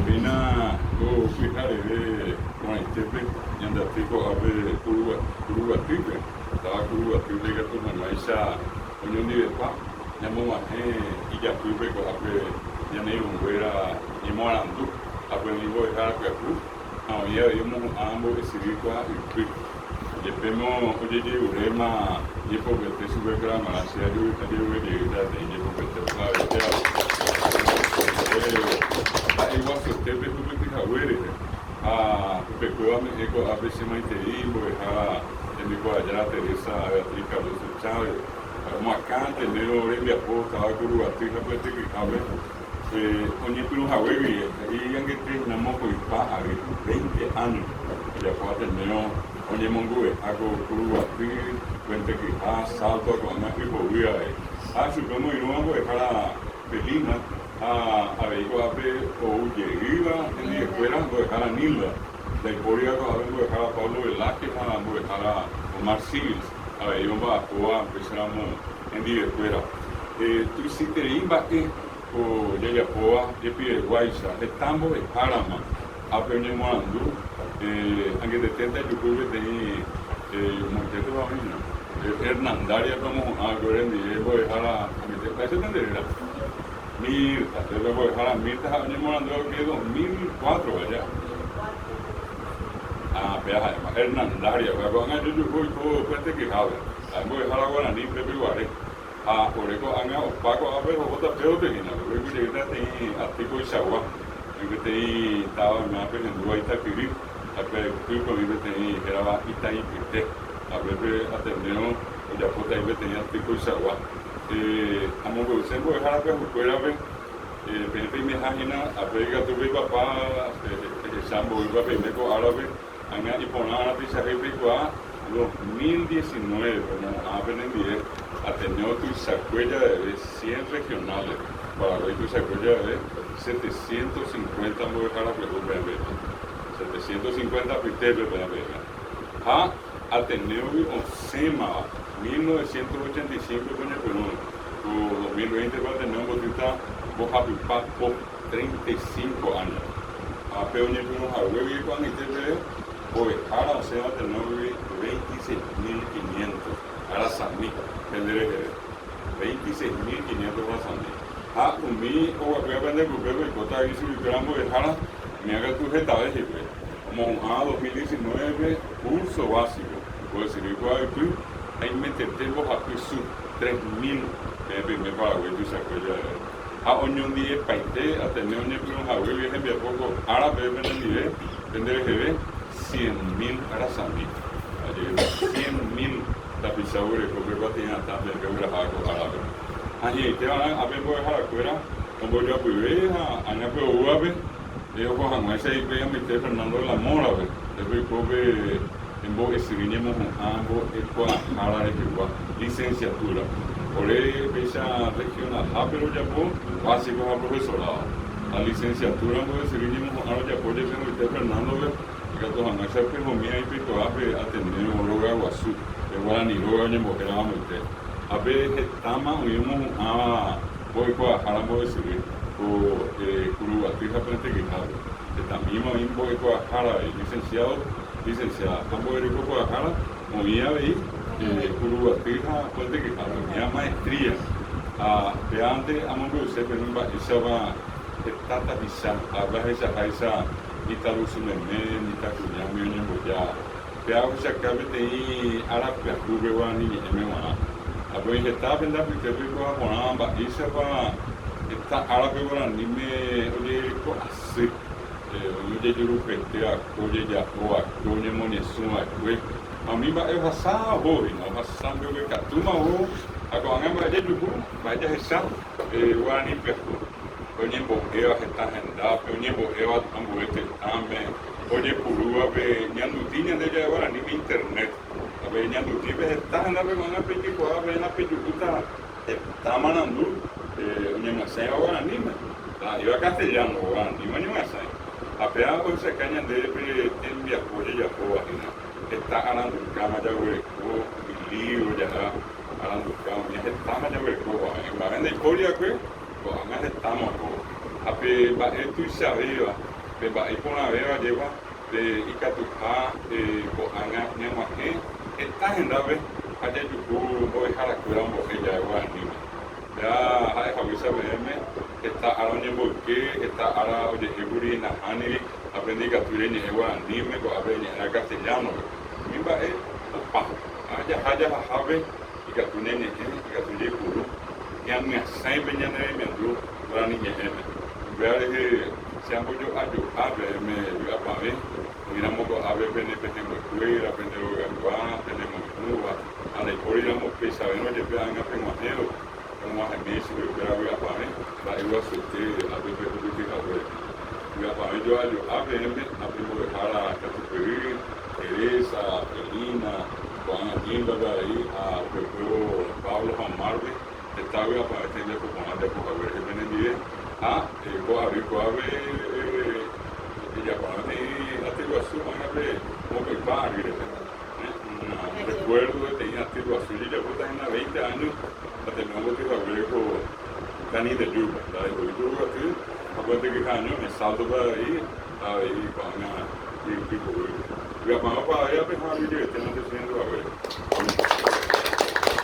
Péina ko pyhareve porãitépe ñande aty ko'ápe Kuruguatýpe, táva Kuruguatýpe ikatu hag̃uáicha oñondivepa ñamog̃uahẽ ijapýpe ko'ápe ñane irũnguéra ñemoarandu ha pe umi mbo'ehára pyahu ha oĩ avei omohu'ã mbo'esyry kuaa'ypy. Jepémo ojejeruréma jepopete chupekuéra g̃uarã, che ajerure jeýta peteĩ jepopete pyhavetévape. Mba'eguasuete pehupyty hague rehe, ha upekuévo ame'ẽ ko'ápe che maitei mbo'ehára tembikuaajára Teresa Beatriz Cardozo Chávez, omoakã Ateneo rembiapo táva Kuruguaty ha Pyatekyhápe oñepyrũ hague guive, he'i angete hína mokõipa ary, veinte áño, ojapo Ateneo oñemongu'eha ko Kuruguaty, Puente Kyha, Salto ha ko'ág̃a Ypovy avei. Ha chupe omoirũva mbo'ehára Felina ha avei ko'ápe ou jeýva hendivekuéra mbo'ehára Nilda, ndaipóriva ko'ápe mbo'ehára Pablo Velázquez ha mbo'ehára Omar Sigles, avei omba'apóva upéicharamo hendivekuéra. Tuichaiterei mba'e ko jajapóva jepiveguáicha, heta mbo'ehárama ápe oñemoarandu, angeteténte ajuhu peteĩ moitéteva oĩrõ, Hernandarias-pe omohu'ã va'ekue orendive mbo'ehára angete, mba'éichapa nde réra? Mirta, pe mbo'ehára Mirta ha oñemoarandu va'ekue 2004 aja. Ah, péa ha'éma, Hernandarias-pe, ko'ág̃a ajojuhu oiko Puente Kyhápe, ha'e mbo'ehára guarani pépe guare. Ha ore ko'ág̃a opa ko'ápe rohóta péope hína, roiko jeýta peteĩ aty koichagua, oĩ peteĩ táva yma pehendúva Itakyry, ha pe ypýpe oĩ peteĩ hérava Itaipyte, ha pépe Ateneo ojapóta aĩ peteĩ aty koichagua. Amombe'use mbo'ehára pyahukuérape, peẽ peimeha hína, ápe ikatu peipapa pehecha mboýpa peime ko árape, Ág̃a iporã tuichaha peikuaa 2019 omohu'ã penendive Ateneo tuichakue javeve cien regionales, Paraguái tuichakue javeve setecientos cincuenta mbo'ehára pyahu peẽ peẽme, setecientos cincuenta apytépe peẽ peẽme. Ha Ateneo-gui osẽmava 1985-pe oñepyrũ, ko 2020-pe Ateneo ombotýta mbohapypa po. 35 áño. Ha pe oñepyrũ haguégui ko'ag̃aite peve, mbo'ehára osẽva tenógui veintiséis mil quinientos rasami pende reheve. Veintiséis mil quinientos rasami. Ha umi oguapýva pende kupépe oikóta ichuguikuéra mbo'ehára, umíva katu hetave hikuái. Omohu'ã 2019-pe curso básico, mbo'esyry kuaa'ypy haimetete mbohapy su, 3000, peẽ peime Paraguái tuichakue javeve. Ha oñondivepaite Ateneo oñepyrũ haguégui hembiapo ko ára peve penendive, pende reheve, cien mil rasami. Ajépa, cien mil tapicha oguereko pe kuatia'atã peẽ pegueraháva ko árape. Ha hi'ãite va'erã ápe mbo'eharakuéra ombojoapyve ha ág̃a pe oúvape oho hag̃uáicha hikuái amoite Fernando de la Mora-pe, pépe oiko pe mbo'esyry ñemohu'ã mbo'ekuaahára rehegua, licenciatura. Ore péicha regional-hápe rojapo básico ha profesorado. Ha licenciatura mbo'esyry ñemohu'ã rojapo jepe amoite Fernando-pe ikatu hag̃uáicha pehomi aĩ peikuaa pe Ateneo róga guasu, pe Guarani róga oñembohérava amoite. Ha pe hetáma oĩ omohu'ãva mbo'ekuaahára mbo'esyry ko Kuruguaty ha Puente Kyhápe. Hetamíma oĩ mbo'ekuaahára avei, licenciado, licenciada, ha mbo'erekokuaahára oĩ avei Kuruguaty ha Puente Kyhápe, umíva maestría. Ha pévante amombe'use peẽme mba'éichapa heta tapicha ha ahechaháicha mitãrusu meme, mitãkuña umi oñemboja. Péva ohechauka peteĩ ára pyahúpe guarani ñe'ẽme g̃uarã. Ha pe oĩ heta pende apytépe oikuaa porãva mba'éichapa heta árape guaraníme ojereko asy, oĩ ojejurupete va'ekue, ojeja'o va'ekue, oñemoñesũ va'ekue, ha umi mba'e ohasa oho hína, ohasa mbeguekatúma oho, ha ko'ág̃a mba'e jajuhu, mba'e jahecha guarani pyahu, oñembo'éva heta hendápe, oñembo'éva ambue tetãme. Ojepurúva pe ñanduti ñande ja'e guaraníme internet. Ha pe ñandutípe heta hendápe ko'ág̃a peikuaa peẽna pejuhúta heta marandu oñemyasãiva guaraníme. Ndaha'éiva castellano, guaraníme oñemyasãi. Ha péva ohechauka ñandéve pe tembiapo ojejapóva hína. Heta arandukáma jaguereko, umi lívro jaha aranduka umi hetáma jaguereko ko'ág̃a. Ymave ndaipóri va'ekue, ko'ág̃a hetáma oho. Ha pe mba'e tuichavéva, pe mba'e iporãvéva jégua, pe ikatuha ko'ág̃a ñag̃uahẽ heta hendápe ha jajuhu mbo'eharakuéra ombo'e jave guaraníme. Ja ha'ehaguéicha peẽme, heta ára oñemboyke, heta ára oje'ékuri nahániri ha pe ndikatúi reñe'ẽ guaraníme, ko'ápe eñe'ẽra castellano-pe. Umi mba'e opa. Ha jaha jahahápe ikatu ñañe'ẽ, ikatu jaipuru, ñamyasãi pe ñane remiandu guarani ñe'ẽme. Upéva rehe che ambojo'ajo'a peẽme vy'apavẽ, oĩramo ko'ápe pene pehẽnguekuéra, pende rogaygua, pene moirũva, ha ndaipóriramo peichavérõ jepe ág̃a peg̃uahẽvo, peg̃uahẽmi ichupekuéra vy'apavẽ, mba'eguasuete ápe pehupyty haguére. Vy'apavẽ jo'ajo'a peẽme ha pe mbo'ehára katupyry, Teresa, Felina, ko'ág̃a Hilda-pe avei ha upekuévo Pablo ha Omar-pe, heta vy'apavẽ tembiapo porã japo hague rehe penendive ha ko ary ko'ápe ejaporã peteĩ aty guasu ág̃a pe mokõipa ary rehe. Recuerdo peteĩ aty guasu jejapóta hína veinte áño Ateneo omboty haguére ko Canindeyúpe. Nda'evoíko aty ha Puente Kyha año Salto-pe avei ha avei ko'ág̃a Ypypoguýpe. Vy'apavẽ opavavévape ha aguyjevete nante che rendu haguére.